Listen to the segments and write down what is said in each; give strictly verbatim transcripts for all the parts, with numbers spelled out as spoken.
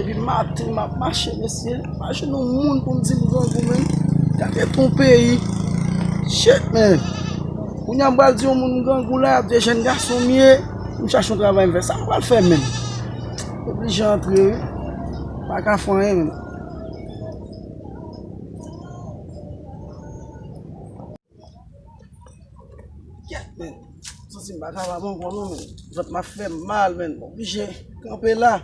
Depi maten m ap mache, mesye. Imajine yon moun pou m di m grangou, menm. Gade ton peyi. Shit, man. Kounye a m pral di yon moun m grangou la, y ap di jèn gason m ye. M chache yon travay m fè. Sa m pral fè, menm? Oblije antre, wi. Pa ka fè anyen, menm. Kèt, men. Santi m pa kapab ankò, non, men. Vant m ap fè m mal, men. M oblije kanpe la.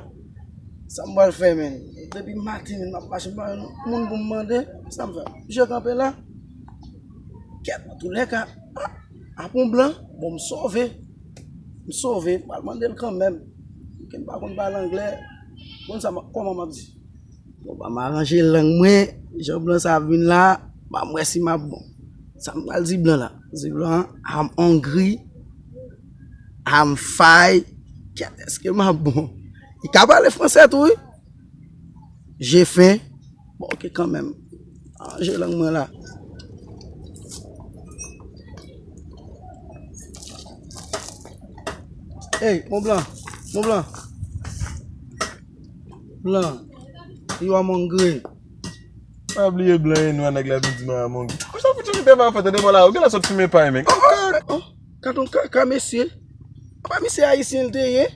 Sa m pral fè, men? Depi maten, men, m ap mache, m pa jwenn moun pou m mande. Sa m fè? M oblije kanpe la. Kèt, nan toulèka, a, ap yon blan. Bon, m sove. M sove. M pral mande l kanmenm. Ke m pa konn pale anglè. Konn sa, m ap, kòman m ap di? Bon, ban m aranje lang mwen, jan blan sa ap vin la, ban m wè si m ap bon. Sa m pral di blan la? Di blan an, I'm hungry, I'm fine. Kèt, èske m ap bon? Li ka pale fransè tou, wi. J'ai faim. Bon, oke, kanmenm. Aranje lang mwen la. Ey, mon blan, mon blan. Blan, you are hungry. Pa bliye blan e nwa, nèg la vin di nou a mong. Kousa pou ti fè pa fè tande mwen la, ou gen la sot fimen pay, men. Oh, oh, oh, gadon kaka, mesye. Pa misye ayisyen l te ye?